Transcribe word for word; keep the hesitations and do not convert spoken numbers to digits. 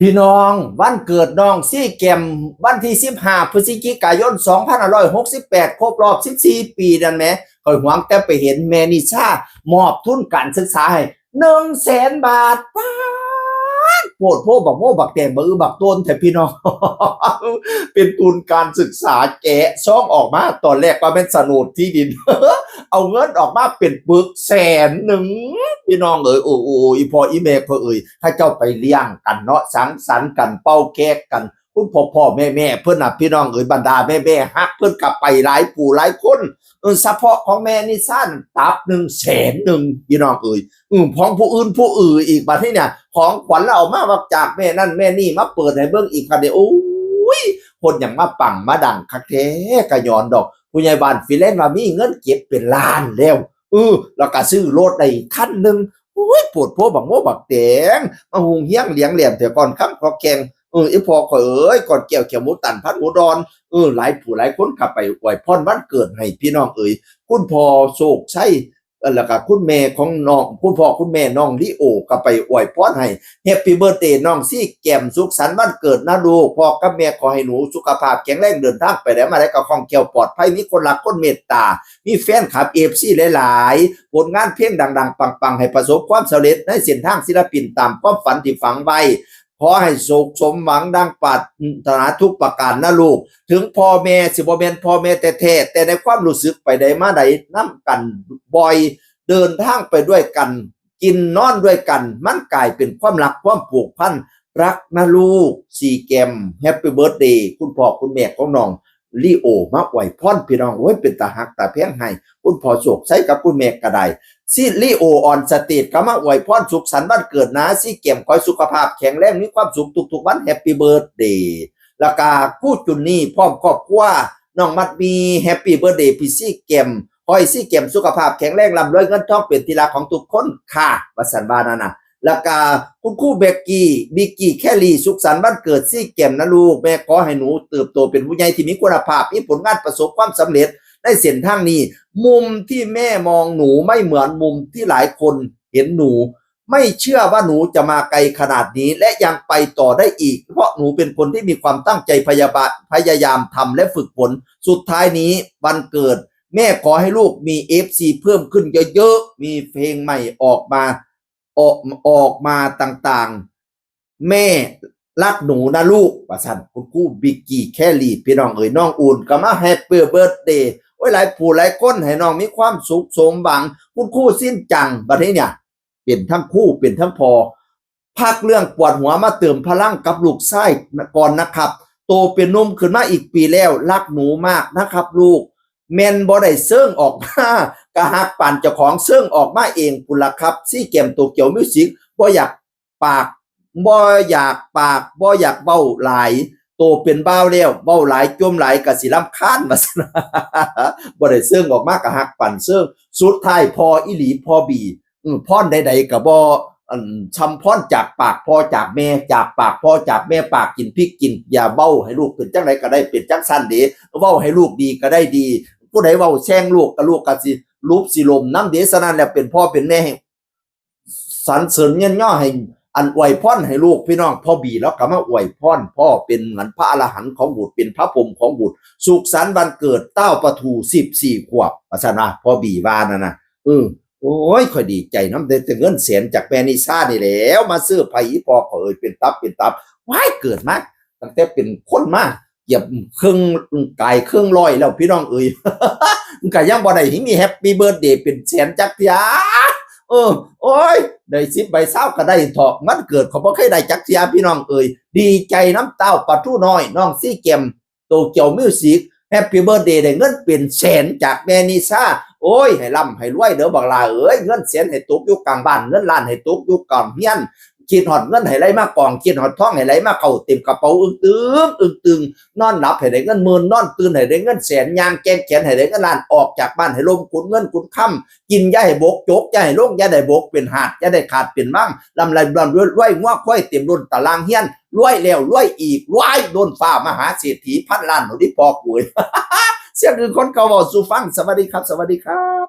พี่น้อง วันเกิดน้องซี่แกม วันที่สิบห้าพฤศจิกายนสองพันห้าร้อยหกสิบแปด ครบรอบสิบสี่ปีนั่นแหม ข้อยหวังแต่ไปเห็นแม่นิชา มอบทุนการศึกษาให้หนึ่งแสนบาท ป๊าด โพดโพบักโมบักแตงบักอื้อบักโตนแท้พี่น้อง เป็นทุนการศึกษา แกะซองออกมา ตอนแรกว่าแม่นโฉนดที่ดิน เอาเงินออกมาเป็นปึกแสนหนึ่ง พี่น้องเอ๋ย โอ้โอ้อีพ่ออีแม่ก็เอ๋ย เขาเจ้าไปเลี้ยงกันเนาะ สังสรรค์กัน เป่าแขกกัน คุณพ่อพ่อแม่แม่เพิ่นน่ะ พี่น้องเอ๋ย บรรดาแม่แม่ฮักเพิ่นก็ไปหลายผู้หลายคน เออ เฉพาะของแม่นิชาตับหนึ่งแสนหนึ่ง พี่น้องเอ๋ย อืม ของผู้อื่นผู้อื่นอีก บัดนี้เนี่ย ของขวัญเราเอามาจากแม่นั่นแม่นี่ มาเปิดให้เบิ่งอีก คันเด้ โอ้ย คนหยังมาปังมาดังคักแท้ กะย้อนดอก ผู้ใหญ่บ้านฟินแลนด์ว่ามีเงินเก็บเป็นล้านแล้ว เออ แล้วก็ซื้อรถได้อีกคันหนึ่ง โอ้ย โพดโพบักโมบักแตง มาหุงเฮี้ยงเหลียงแหลมแท้ ก่อนคำขอแข่ง เออ อีพ่อข้อยเอ๋ย ก่อนแก้วเขียวหมูตันพันหมูดอน เออ หลายผู้หลายคนก็ไปอวยพรวันเกิดให้พี่น้องเอ๋ย คุณพ่อโชคชัย เออ แล้วก็คุณแม่ของน้อง คุณพ่อคุณแม่น้องลีโอก็ไปอวยพรให้ Happy birthday น้องซี่แกม สุขสันต์วันเกิดนะลูก พ่อกับแม่ขอให้หนูสุขภาพแข็งแรง เดินทางไปไหนมาไหนก็คล่องแคล่วปลอดภัย มีคนรักคนเมตตา มีแฟนคลับ เอฟซี หลายๆ ผลงานเพลงดังๆ ปังๆ ให้ประสบความสำเร็จในเส้นทางศิลปินตามความฝันที่ฝังไว้ ขอให้สุขสมหวังดังปรารถนาทุกประการนะลูก ถึงพ่อแม่สิบ่แม่นพ่อแม่แท้ๆ แต่ในความรู้สึกไปใดมาใดนำกันบ่อย เดินทางไปด้วยกัน กินนอนด้วยกัน มันกลายเป็นความรักความผูกพัน รักนะลูก ซี่แกม Happy birthday คุณพ่อคุณแม่ของน้องลีโอ มาอวยพรพี่น้อง โอ้ย เป็นตาฮักตาแพงให้ คุณพ่อโชคชัยกับคุณแม่ก็ได้ ซี่ ลีโอ on stage ก็มาอวยพรสุขสันต์วันเกิดนะ ซี่แกม ขอให้สุขภาพแข็งแรง มีความสุขทุกๆวัน Happy birthday แล้วก็ครูจุนนี่พร้อมครอบครัว น้องมัดหมี่ Happy birthday พี่ซี่แกม ขอให้ซี่แกมสุขภาพแข็งแรง ร่ำรวยเงินทอง เป็นที่รักของทุกคนค่ะ ว่าซั่นว่านั่นน่ะ แล้วก็คุณครูเบกกี้ บิกกี้ แคลลี่ สุขสันต์วันเกิดซี่แกมนะลูก แม่ขอให้หนูเติบโตเป็นผู้ใหญ่ที่มีคุณภาพ มีผลงานประสบความสำเร็จในเส้นทางนี้ มุมที่แม่มองหนูไม่เหมือนมุมที่หลายคนเห็นหนู ไม่เชื่อว่าหนูจะมาไกลขนาดนี้ และยังไปต่อได้อีก เพราะหนูเป็นคนที่มีความตั้งใจพยาบาพยายามทำและฝึกฝน สุดท้ายนี้วันเกิด แม่ขอให้ลูกมี เอฟซี เพิ่มขึ้นเยอะๆ มีเพลงใหม่ออกมา ออก ออกมาต่างๆ แม่รักหนูนะลูก ว่าซั่น คุณครูบิกกี้ แคลลี่ พี่น้องเอ๋ย น้องอุ่นก็มา Happy birthday โอ้ย หลายผู้หลายคนให้น้องมีความสุขสมหวัง คุณครูสิ้นจัง บัดนี้เนี่ย เป็นทั้งครู เป็นทั้งพ่อ พักเรื่องปวดหัวมาเติมพลังกับลูกชายก่อนนะครับ โตเป็นหนุ่มขึ้นมาอีกปีแล้ว รักหนูมากนะครับลูก แม่นบ่ได้เซิงออกมา กะฮักปานเจ้าของ เซิงออกมาเองพุ้นล่ะครับ ซี่แกม โตเกียวมิวสิก บ่อยากปาก บ่อยากปาก บ่อยากเว้าหลาย โตเป็นบ่าวแล้ว เว้าหลายจ่มหลายกะสิรำคาญ ว่าซั่น บ่ได้เซิงออกมากะฮักปานเซิง สุดท้ายพ่ออีหลี พ่อบี อืม พรใดๆ ก็บ่ อัน ส่ำพรจากปากพ่อจากแม่ จากปากพ่อจากแม่ ปากกินพริกกิน อย่าเว้าให้ลูกเป็นจังใดก็ได้เป็นจังซั่นเด้ เว้าให้ลูกดีก็ได้ดี ผู้ใดเว้าแซงลูกก็ลูกก็สิหลุบสิหล่มนำเด้ ฉะนั้นแล้วเป็นพ่อเป็นแม่ให้สรรเสริญเยินยอให้ อันอวยพรให้ลูกพี่น้อง พ่อบีแล้วก็มาอวยพร พ่อเป็นเหมือนพระอรหันต์ของบุตร เป็นพระพรหมของบุตร สุขสันต์วันเกิดเต้าปะทูสิบสี่ขวบ ว่าซั่นว่า พ่อบีว่านั่นน่ะ เออ โอ้ย ข้อยดีใจนำ ได้แต่เงินแสนจากแม่นิชานี่แหล้ว มาซื้อไผอีพ่อข้อยเอ่ย เป็นตับเป็นตับ ว้าย เกิดมา ตั้งแต่เป็นคนมา เหยียบเครื่อง กายเครื่องร้อยแล้วพี่น้องเอ่ย มันก็ยังบ่ได้มี Happy birthday เป็นแสนจักเทื่อ เออ โอ้ย ได้สิบใบซาวก็ได้เถาะ วันเกิดข้อยบ่เคยได้จักเทื่อพี่น้องเอ่ย ดีใจนำเต้าปะทูน้อย น้องซี่แกม โตเกียวมิวสิก Happy birthday ได้เงินเป็นแสนจากแม่นิชา โอ้ย ให้ร่ำให้รวยเด้อบักหล่าเอ้ย เงินแสนให้ตกอยู่กลางบ้าน เงินล้านให้ตกอยู่กลางเฮือน คิดฮอดเงินให้ไหลมากอง คิดฮอดทองให้ไหลมาเข้าเต็มกระเป๋า อึ้งตึง อึ้งตึง นอนหลับให้ได้เงินหมื่น นอนตื่นให้ได้เงินแสน ย่างแกว่งแขนให้ได้เงินล้าน ออกจากบ้านให้ล้มคุณเงินคุณคำ กินอย่าให้บก จกอย่าให้ลง อย่าได้บกเป็นหาด อย่าได้ขาดเป็นมัง ร่ำรวยร่ำรวย งัวควายเต็มล้นตารางเฮือน รวยแล้วรวยอีก รวยล้นฟ้ามหาเศรษฐีพันล้าน เอาดิพ่อกูเอ้ย เสียงอื่นคนเก่าเว้าสู่ฟัง สวัสดีครับ สวัสดีครับ